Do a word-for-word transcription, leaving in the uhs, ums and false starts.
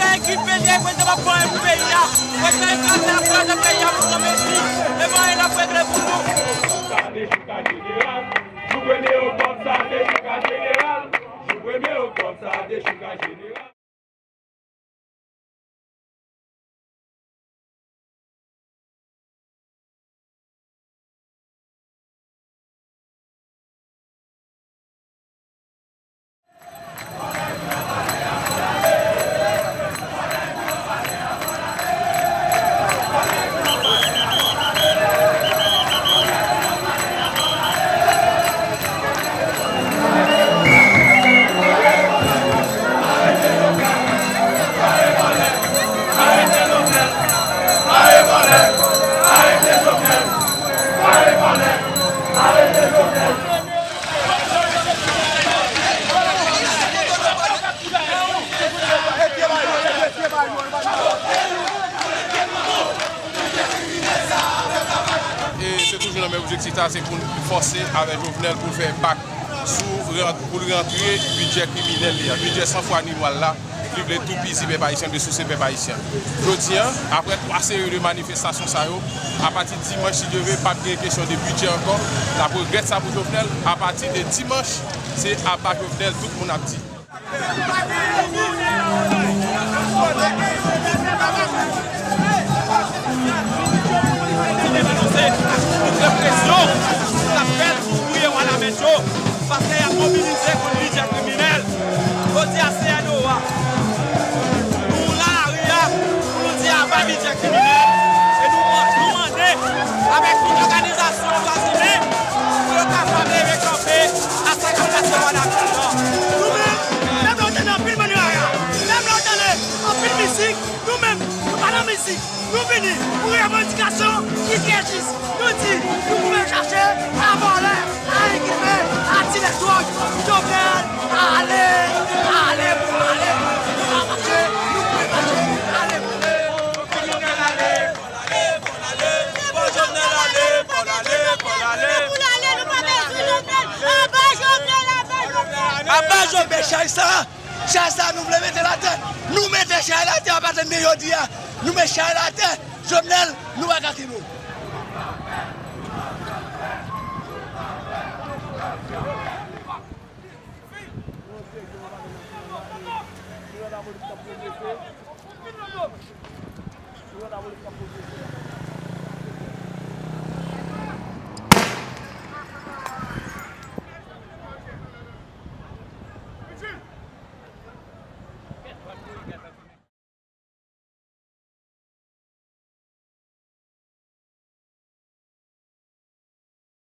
Ekip P D A, prezidan p ap fè anyen pou peyi a. Prezidan ekraze a, kraze peyi a pou granmesi. E pa anyen l ap regle pou nou. Sa de chita jeneral. Nou premye oktòb, sa de chita jeneral. Jou premye oktòb, sa de chita jeneral. E se toujou nan menm objektif sa, se pou n fòse avè Jovenel pou l fè bak sou ran-, pou l rantre bidjè kriminèl li a, bidjè san fwa ni lwa l la, li vle toupizi pèp ayisyen, li vle souse pèp ayisyen. Jodi a, apre twa seri de manifestasyon sa yo, apati dimanch, si Dye vle, p ap gen kesyon de bidjè ankò. N ap regrèt sa pou Jovenel. Apati de dimanch, se aba Jovenel, tout moun ap di. Represyon k ap fèt sou ouvriye Wanament yo, paske y ap mobilize kont bidjè kriminèl. Jodi a, se N O A. Nou lari a pou nou di aba bidjè kriminèl. E nou, nou mande avèk tout òganizasyon dwa imen pou yo kapab leve kanpe a sa k ap pase Wanament lan. Nou menm, menm lè w tande anpil mann rara, menm lè w tande anpil mizik, nou menm, nou pa nan mizik. Nou vini pou revandikasyon ki trè jis. Nou di, nou pou menm chache a vòlè, a enkilpe, a dilè dwòg. Jovenel, ale, ale, pou ale. Nou pa mache, nou pou mache, ale, pou ale. Fò Jovenel ale, fò l ale, fò Jovenel ale, fò l ale, fò l ale. Pou l ale, nou pa bezwen Jovenel. Aba Jovenel, aba Jovenel. Aba Jovenel, chay sa, chay sa nou vle mete l atè. Nou mete chay la atè, a pati de jodi a. Nou met chay la atè. Jovenel, nou pa ka kenbe w.